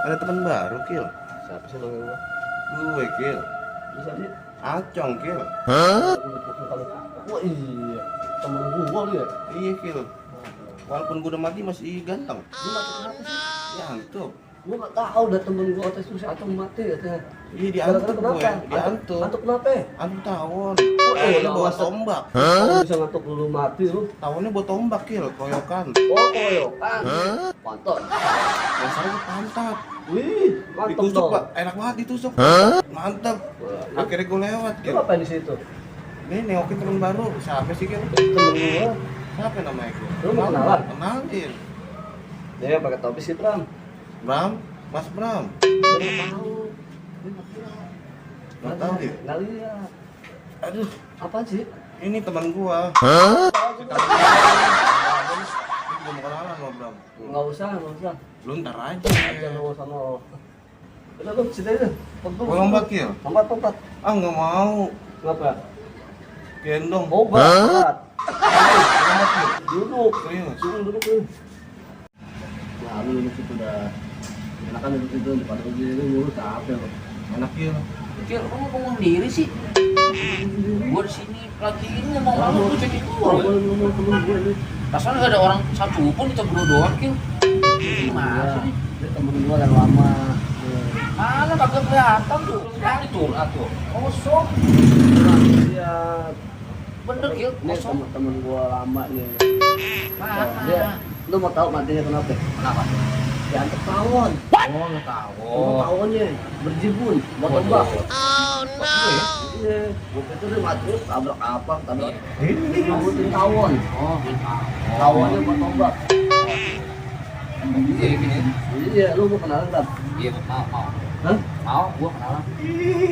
Ada teman baru, Kil. Siapa sih manggil gua? Gue, Kil. Bisa dia? Acong, Kil. Wah iya, temen gua dia. Iya, Kil. Walaupun gue udah mati masih ganteng. Lu mati kenapa sih? Diantuk. Gua nggak tahu dah temen gua tes susah atau mati katanya. Iya, diantuk gue. Diantuk. Antuk kenapa? Antuk tawon. Oh, Tawonnya bawa masa- tombak. Kalau bisa ngantuk dulu mati lu. Tawonnya bawa tombak, Kil. Koyokan. Oh koyokan. Mantap. Biasanya gue pantat. Wih, mantap Ditusuk, dong. Pak. Enak banget ditusuk. Mantap. Wah, Akhirnya gue lewat, lu Kil. ngapain di situ? Ini nengokin temen baru. Siapa sih, Kil? Temen gua. Siapa namanya, Kil? Lu mau kenalan? Kenalin. Dia pakai topi sih, Pram. Bram, Mas Bram. Dia nggak tahu. Dia nggak tahu. Nggak tahu dia? Nggak lihat. Aduh, Apaan sih? ini teman gua. Hah? Ini gua mau kenalan sama Bram. Nggak usah. Lu ntar aja. Aja lu sama. Udah lu sini aja. Gua lompat, Kil. Lompat. Ah, nggak mau. Kenapa? Gendong. Oh, berat. Lompat, Kil. Duduk. Serius. Duduk tuh. Nah, lu duduk situ dah. Enakan duduk situ depan begini mulu capek lu. Enak, Kil. Kil, kamu ngomong sendiri sih. Gua di sini lagi ini ngomong lalu lu jadi Kalau gua. ngomong temen gue nih. Rasanya gak ada orang satu pun kita berdua doang, Kil. Gimana sih? Dia temen gue yang lama. Mana kagak kelihatan tuh. Kali tuh, atuh. Kosong. Dia Bener, Kil. ini Kosong. temen gue lama nih. Dia, Mana? lu mau tahu matinya kenapa? Kenapa? Diantek tawon. Oh, lu tahu. Tawonnya berjibun, buat tombak. Oh, no. Iya, waktu itu dia mati, tabrak apa, tabrak Ini. ngabutin tawon. Oh, dia tahu. Tawonnya buat tombak. Iya, gini. Iya, lu mau kenalan kan? Iya, mau. Hah? Mau, gua kenalan.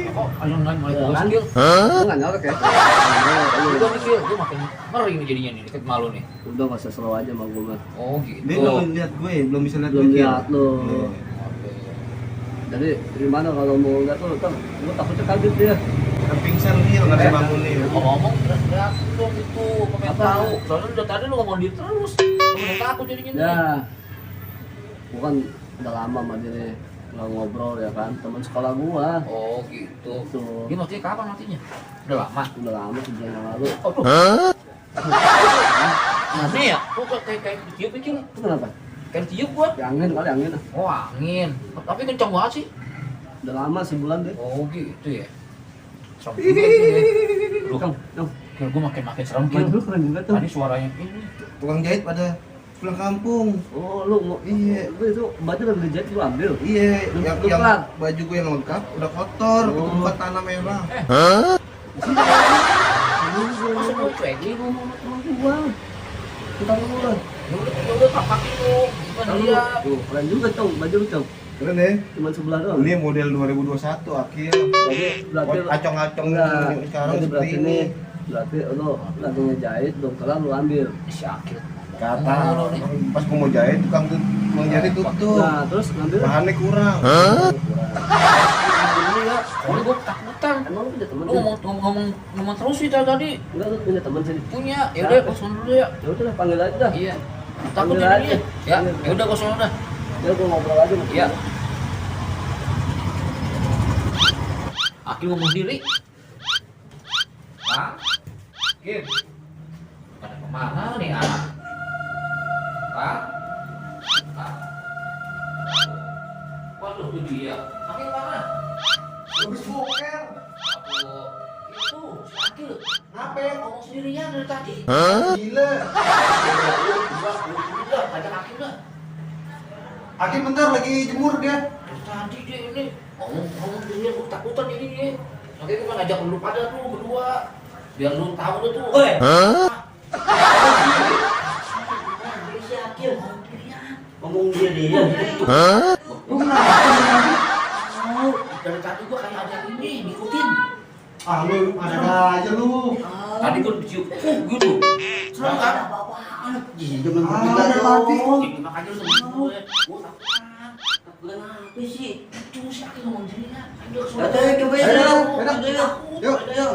Kok ayo nanya mulai Kenalan? gua, Kil. Lu nggak nyolek ya? Gua nih, Kil. Gua makin ngeri nih jadinya nih, deket malu nih. Udah nggak usah slow aja sama gue mah. Oh, gitu. Dia belum lihat gue, belum bisa lihat Belum gue, Kil. lihat lu. Iya. Oke. Jadi gimana kalau mau lihat lu kan? Gue takutnya kaget dia. Kan pingsan, Kil. Nggak bisa bangunin. Ngomong teriak dong itu, pengen Apa? tahu. Soalnya udah tadi lu ngomong dia terus. Lu udah takut jadinya nih. Ya, bukan udah lama sama dia nih nggak ngobrol ya kan, teman sekolah gua. Oh gitu. Tuh. Dia matinya kapan matinya? Udah lama. Udah lama sebulan yang lalu. Aduh. Mana ya? Kok kayak ditiup pikir? Itu kenapa? Kayak ditiup gua. Ya, angin kali angin. Oh angin. Tapi kencang banget sih. Udah lama sebulan deh. Oh gitu ya. Serem juga itu ya. Aduh, Dong, Kil, gua makin serem, main Kil. dulu keren juga tuh. Tadi suaranya ini. Tukang jahit pada pulang kampung. Oh, lu mau Iya. lu itu baju udah dijahit lu ambil. Iya, Lu yang tukang. baju gue yang lengkap udah kotor, Oh. ketumbuhan tanah merah. Masa gua cuek? Ini gua mau temen gua. Kita dulu lah. Ya udah pakai lu. Bukan dia. Tuh, keren juga tuh baju lu tuh. Keren deh. Cuman sebelah doang. Ini model 2021 akhir. Berarti Acong-acong enggak. sekarang Jadi seperti berarti ini. nih, berarti lu lagi ngejahit, dong kelar lu ambil. Si Akil. Kata pas gue mau jahit, tukang jahit tutup. Nah, terus ngambil. Bahannya kurang. Ini ya. Soalnya gua ketakutan. Emang lu punya temen? Lu ngomong terus sih tadi. Enggak, lu punya temen sini. Punya. Ya udah kosong dulu ya. Ya udah lah, panggil aja dah. Iya. Takut Panggil jadinya. aja. Ya, Iya. ya udah kosong udah. Ya gua ngobrol aja sama Iya. dia. Akil ngomong sendiri. Hah? Kim. Pada kemana nih anak? Hah? Hah? Waduh, itu dia. Akil mana? Habis boker. Aku itu si Akil. Apa? Ngomong sendirian dari tadi. Gila. Udah, ajak Akil dah. Akhir bentar lagi jemur dia. Dari tadi dia ini ngomong sendirian, gua ketakutan ini dia. Makanya gua ngajak lu pada tuh berdua. Biar lu tahu deh tuh. Woi. Si Akil ngomong sendirian. Ngomong dia gitu. Lu kenapa tadi? Oh, dari tadi gua kayak ada ini ngikutin. Ah, lu ada aja lu. Tadi gua dicium, gitu. Serem kan? Apa-apaan. Iya, jangan Ah, bertiga ada mati. dong. Jadi makanya lu sama gue. Gua takutan. Kenapa sih? Itu si Akil ngomong sendirian. Ayo, Ayo, coba ya. Ayo, Ayo. Yuk. Ayo.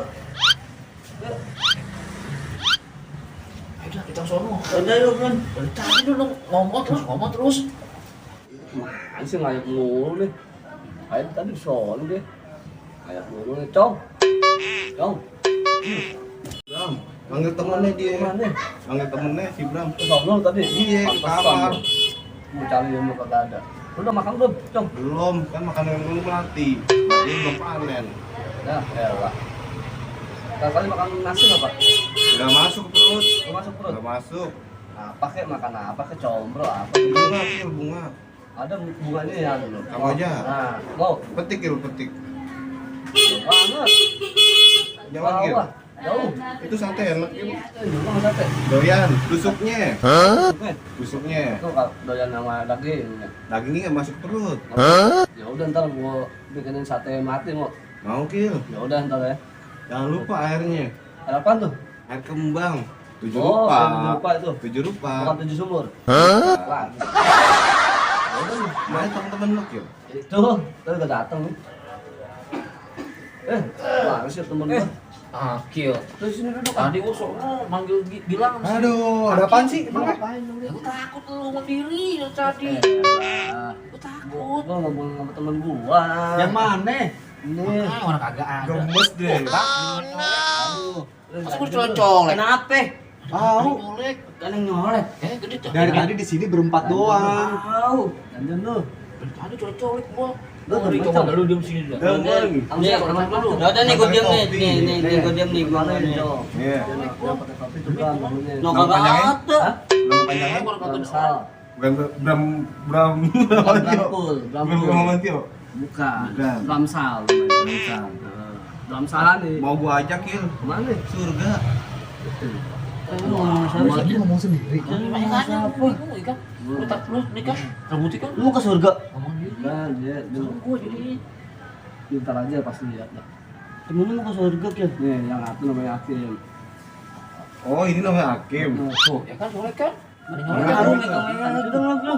Ayo kita sono. Ayo, Bro. Dari tadi lu ngomong terus. Mana sih ngayak mulu nih. Ayo tadi soal deh. Ngayak mulu nih, Cong. Cong. Bram, panggil temennya dia. Mana? Panggil temennya si Bram. Soal tadi. Iya, ke kamar. Mau cari ilmu kagak ada. Lu udah makan belum, Cong? Belum, kan makanan yang belum mati. Dia belum panen. Ya, elah. Kali makan nasi nggak, Pak? Udah masuk ke perut. Udah masuk perut? Udah masuk. Apa kek makan apa kek combro apa? Bunga, Kil, bunga. Ada bunganya ya dulu. Kamu aja. Nah, mau Petik, Kil, petik. banget. Jangan, Kil. Bawah. Jauh. Itu sate enak, Kil. Juga nggak sate. Doyan, tusuknya. Oke. Tusuknya. Itu kalau doyan sama daging. Dagingnya nggak masuk perut. Ya udah ntar gua bikinin sate mati mau. Mau, Kil. Ya udah ntar ya. Jangan lupa airnya. Ada apaan tuh? Air kembang. 7 Oh, rupa. 7 rupa itu. 7 rupa. Bukan 7 sumur. Wah. Ya udah, Mana temen-temen lu, Kil? itu tadi udah datang nih. Mana sih temen gua? Akil. Terus sini duduk. Tadi gua sono manggil bilang sama si Aduh, ada apaan sih? Lu ngapain lu? Ya, gua takut lu mandiri dari tadi. Elah. Gua takut. Gua ngomong sama temen gua. Yang mana? Ini. Makanya orang kagak ada. Gemes deh. Aduh. Masa gua colek. Kenapa? Tahu. Colek. Kan yang nyolek. Gede tuh. Dari tadi di sini berempat doang. Tahu. Dandan lu. Dari tadi colek gua. Lu Lu temen coba Cong. lu diam sini dah. Demen. Nih, orang dulu. Ya udah nih gue diam nih. Kopi. Nih gue diam nih Gimana gimana ini, nih? Cong? Iya. Dia pakai topi tuh kan namanya. No Nama kagak panjangnya? ada. Hah? Nama panjangnya Bram Sal. bukan Bram Bram Bukan Bramkul, Bramkul. Bram Mantio. Bukan. Bukan. Bram Sal. Bram Sal. Bram Sal nih. Mau gua ajak, Kil. Kemana nih? Surga. Ngomong sendiri. Makanya gua bingung ikan. Lu tak lu nikah. Rambut ikan. Lu mau ke surga? Ngomong diri. Kan dia Sama gua jadi. Bentar aja pasti lihat dah. Temen lu mau ke surga ya? Nih, yang satu namanya Akim. Oh, ini namanya Hakim. Tuh, ya kan colek kan? Ada Enggak, nyolek. tahu,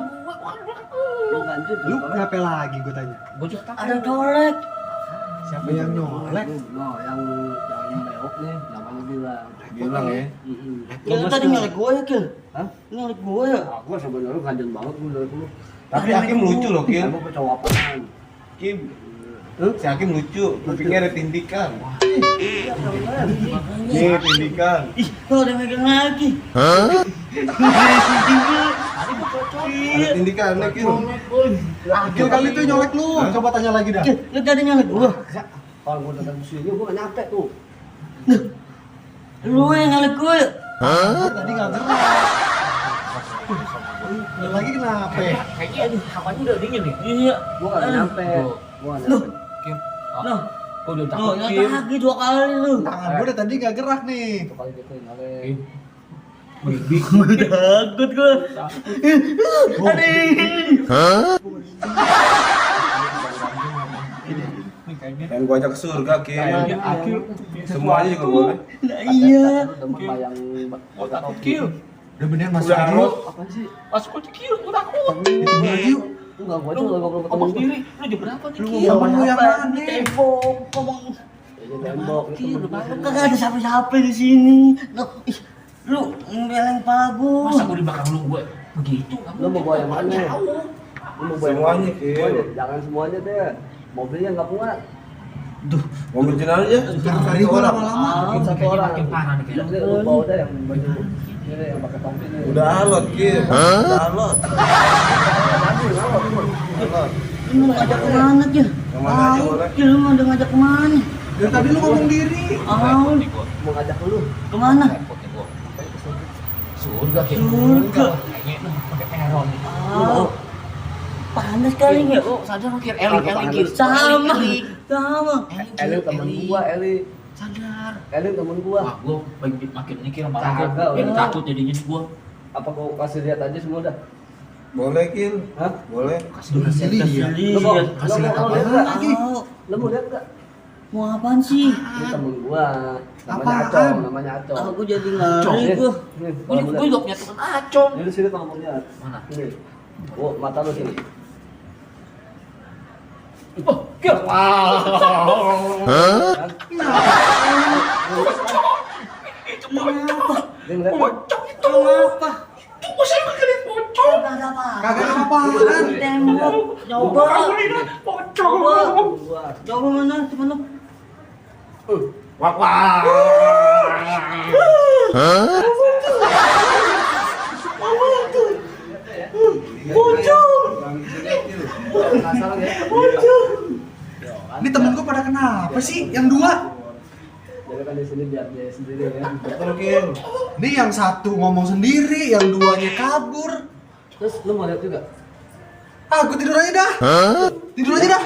Lu lanjut. Lu kenapa lagi gue tanya? Gua juga takut. Ada colek. Siapa yang nyolek? No, yang beok nih, namanya bilang. Bilang ya. Kil tadi nyolek gue ya Kil? Hah? Nyolek gue ya? Aku sebenarnya ganjen banget gue dari dulu. Tapi Hakim lucu loh, Kil. Aku cowok apaan? Kim. Si Hakim lucu, kupingnya ada tindikan. Iya, keren. Nih, tindikan. Ih, lo udah megang lagi. Ada tindikannya, Kil. Kil kali itu nyolek lu. Hah? Coba tanya lagi dah. Kil, lu tadi nyolek gue. Kalau gue datang ke sini, gue gak nyampe tuh. Lu yang nyolek gue. Tadi nggak gerak. Lu lagi kenapa? Kayaknya hawanya udah dingin nih. Iya. Gue gak nyampe. Gue gak Lu. nyampe. Kim. Loh. Gua udah Tuh, takut nyata Kim. lagi 2 kali lu. Tangan gue udah tadi nggak gerak nih. Itu kali gitu nyolek. Kim. Bibi. Takut gue. Yang gua ajak ke surga, Kim. Kayaknya Akil. Semuanya juga boleh. Nah, iya. Lu demen bayang Gua takut Kim. Udah bener masuk Udah aja harus. yuk. Apaan sih? Masuk aja Kim, gua takut. Itu aja yuk. Enggak, gue Lu cuma ngobrol ngomong ketemu sendiri. Lu jam berapa nih Lu Kim? ngomong lu yang mana? Tembok. Ngomong. Ini tembok, itu Kim, temen udah gua. malam. Kagak ada siapa-siapa di sini. Lu, ih, lu ngebelain kepala gua. Masa gua dibakar lu gue? Begitu kamu. Lu mau bawa yang mana? Jauh. Lu mau bayar Semuanya, Kim. semuanya, jangan semuanya deh. Mobilnya nggak muat. Duh, Mau berjalan aja. tadi gua lama-lama. Makin satu kayaknya orang. makin parah nih kayaknya. Ini lu bawa deh yang baju ini yang pakai topi ini. Udah alot, Kim. Udah alot. Alot. Lu mau ngajak kemana, Kil? Kemana aja boleh. Kil, lu mau ngajak kemana? Dari tadi lu ngomong diri. Ah, Mau ngajak lu. kemana? Surga Kim. Surga. Kayaknya pakai peron nih. Ah, panas kali ya? Oh, sadar lu Kim. Eling Kim. Sama, Eling. sama. Eli temen gua, Eli. Sadar. Eli temen gua. Wah, gua makin mikir sama Kagak, gua. Jadi udah. takut jadinya gua. Apa kau kasih lihat aja semua dah? Boleh, Kim. Hah? Boleh. Kasih lihat. Lu mau Kasih lihat mau apaan lihat nggak? lagi? Lu mau lihat nggak? Mau apaan sih? Ini temen gua. Namanya Apaan? Acong, namanya Acong. Aku jadi ngeri gua. Nih, Gua juga punya teman acong. Ini sini kalau mau lihat. Mana? Ini. Oh, mata lu sini. Oh, Kim. Wow. Kan? Itu pocong. Dia ngeliat. Pocong itu. Kenapa? Tunggu saya makin pocong. Kagak ada apa. Kagak ada apaan. Tembok. Coba. Coba. Gua. Coba mana temen lu? Wak wak. Penasaran ya? Ini temen gue pada kenapa sih? Yang dua? Jadi kan di sini biar dia sendiri ya. Betul Kil. Ini yang satu ngomong sendiri, yang duanya kabur. Terus lu mau lihat juga? Ah, gue tidur aja dah. Tidur aja dah.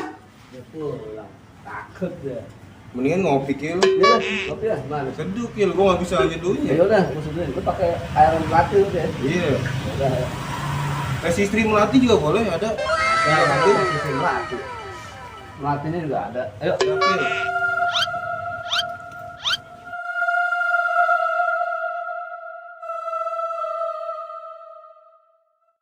Dia pulang. Takut ya. Mendingan ngopi Kil. Ya, kopi lah, mana? Seduh Kil, gua nggak bisa aja dulunya. Ya udah, maksudnya lu pakai air melati udah ya. Iya. Udah. Es istri melati juga boleh ada. Ya, nanti melati. Melatinya juga ada. Ayo. Ya, Kil.